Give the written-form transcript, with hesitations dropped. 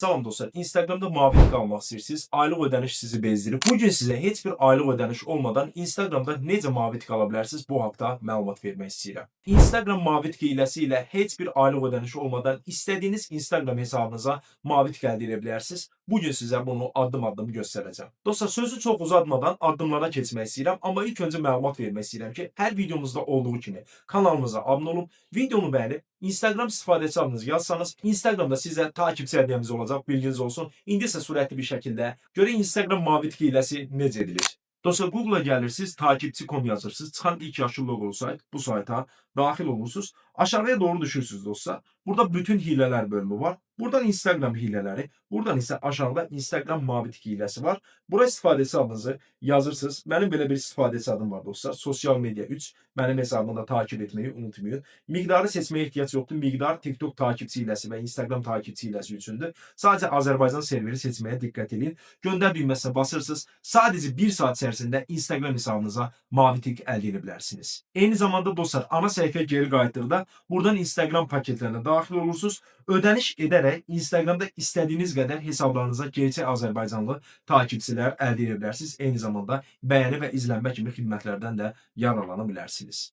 Salam dostlar, Instagramda mavi tik almaq istəyirsiniz, aylıq ödəniş sizi bezdirib. Bu gün sizə heç bir aylıq ödəniş olmadan Instagramda necə mavi tik ala bilərsiniz, bu haqda məlumat vermək istəyirəm. Instagram mavi tik hiləsi ilə heç bir aylıq ödəniş olmadan istədiyiniz Instagram hesabınıza mavi tik əldə edə bilərsiniz. Bu gün sizə bunu addım-addım göstərəcəm. Dostlar, sözü çox uzatmadan addımlara keçmək istəyirəm, amma ilk öncə məlumat vermək istəyirəm ki, hər videomuzda olduğu kimi kanalımıza abunə olub, videonu bəyənib, Instagram istifadəçi adınızı yazsanız, Instagramda sizə takipçi hədiyyəmiz olacaq, bilginiz olsun. İndi isə sürətli bir şəkildə görək Instagram mavi tik hiləsi necə edilir. Dostlar, Google-a gəlirsiniz, takipçi.com yazırsınız. Çıxan ilk yaşıl loqolu sayt, bu sayta daxil olursunuz. Aşağıya doğru düşürsünüz dostlar. Burada bütün hilələr bölümü var. Buradan Instagram hilələri, buradan isə aşağıda Instagram mavi tik hiləsi var. Bura istifadəçi adınızı yazırsınız. Mənim belə bir istifadəçi adım var dostlar. Sosial media 3. Mənim hesabımı da takip etməyi unutmayın. Miqdarı seçməyə ehtiyac yoxdur. Miqdar TikTok takipçi hiləsi və Instagram takipçi hiləsi üçündür. Sadəcə Azərbaycan serveri seçməyə diqqət edin. Göndər düyməsinə basırsınız. Sadəcə 1 saat içərisində Instagram hesabınıza mavi tik əldə edə bilərsiniz. Eyni zamanda dostlar, ana səhifəyə geri qayıtdıqda buradan Instagram paketlərinə daxil olursunuz. Ödəniş edərək Instagramda istədiyiniz qədər hesablarınıza gerçək Azərbaycanlı takipçilər əldə edə bilərsiniz. Eyni zamanda bəyəni və izlənmə kimi xidmətlərdən də yararlana bilərsiniz.